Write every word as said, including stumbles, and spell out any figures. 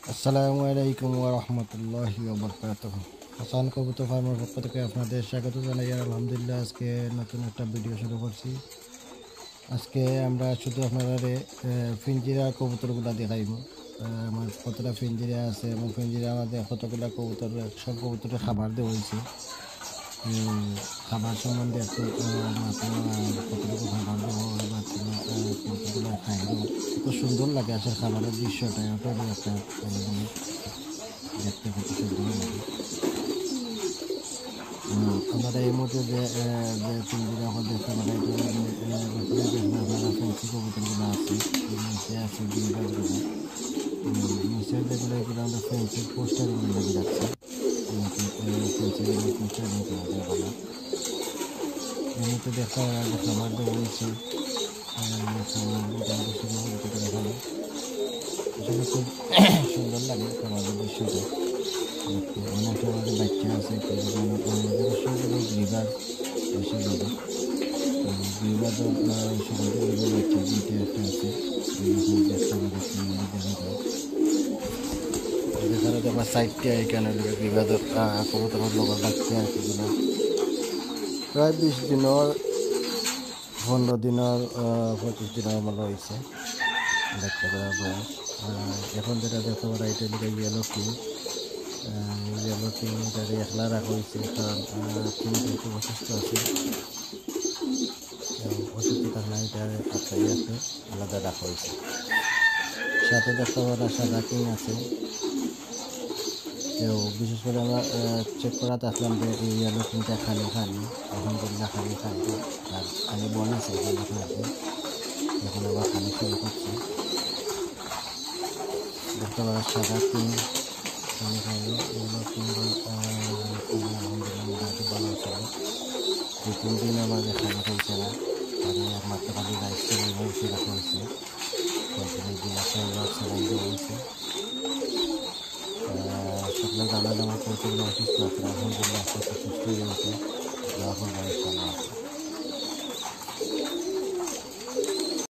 আসসালামু আলাইকুম ওয়া রাহমাতুল্লাহি ওয়া বারাকাতুহু। হাসান কবুতর ফার্মের পক্ষ থেকে আপনাদের স্বাগত জানাই। আর আলহামদুলিল্লাহ, আজকে নতুন একটা ভিডিও শুরু করছি। আজকে আমরা শুধু আপনারারে, আহ, ফিঞ্জিরা কবুতরগুলা দেখাইমু। আহ, আমার কতটা ফিঞ্জিরা আছে এবং ফিঞ্জিরা আমাদের কতগুলা কবুতর, সব কবুতরে খাবার দেওয়া হয়েছে। উম, খাবার সম্বন্ধে একটু, আহ, মাত্র, আহ, কতটুকু খাবার দেওয়া হয় বা কোনো, আহ, কতটুকু খাইব। খুব সুন্দর লাগে আসলে খাবারের দৃশ্যটা, ওটারও একটা, আহ, জিনিস দেখতে কত সুন্দর লাগে। উম, আমরা এই মুহূর্তে যে, আহ, যে ফিঞ্জিরা এখন দেখতে পাচ্ছি, এটা হলো যে, আহ, উপরে দেখুন আপনারা ফেন্সি কবুতরগুলো আছে, নিচে আছে গ্রিবারগুলো। উম, নিচে যেগুলো, এগুলো আমরা ফেন্সির পোস্টারগুলো লাগিয়ে রাখছি। এমনিতে দেখা হয় যে খাবার দেওয়া হয়েছে। আহ, খাবার মোটামুটি শুরু করে দিতে পারে ভালো। আসলে খুব সুন্দর লাগে খাবারের দৃশ্যটা দেখতে। অনেক আমাদের বাচ্চা আছে, একটু যখন আমাদের সব গ্রিবার বেশি লাগে। গ্রিবার তো, আহ, সকাল থেকে বাচ্চা দুইটা একটা আছে। এই রকম দেখতে পাচ্ছি, দেখা যায়। এখানে দেখবা সাইডটা, এখানে দেখবা বিবাদর, আহ, কবুতরর লগর বাচ্চা আছে কিনা। প্রায় বিশ দিনর, পনেরো দিনর, আহ, পঁচিশ দিনর মতো হয়েছে বাচ্চা করার বয়স। আহ, এখন যেটা দেখতে পারা, এটা হলো ইয়েলো কিং। আহ, ইয়েলো কিং এটারে একলা রাখা হয়েছে, কারণ, আহ, কিং একটু অসুস্থ আছে। তো অসুস্থ থাকলে এটা একটা ইয়েতে আলাদা রাখা হয়েছে। সাথে দেখতে পারা সাদা কিং আছে। তো বিশেষ করে আমরা, আহ, চেক করাতে আসলাম যে এই ইয়েলো কিংটা খালি খালি, এখন বললে খালি খালি, আর খালি বন আছে, খালি খালি। এখন আবার খালি শুরু করছে। দেখতে পারা সাদা কিং, খালি খালি, ইয়েলো কিং, আহ, আলহামদুলিল্লাহ, মোটামুটি ভালো আছে। দুই তিন দিন আবার খালি খাইছে না, তাহলে একমাত্র খালি রাইস সেলাই হয়েছে, রাখা হয়েছে। কন্টিনিউ দিন আসলে এবার সেলাই দেওয়া হয়েছে। আহ, সকলে জানান আমার প্রচুর অসুস্থ আছে, আলহামদুলিল্লাহ আস্তে আস্তে সুস্থ হয়ে গেছে। দোয়া করবেন ইনশাআল্লাহ।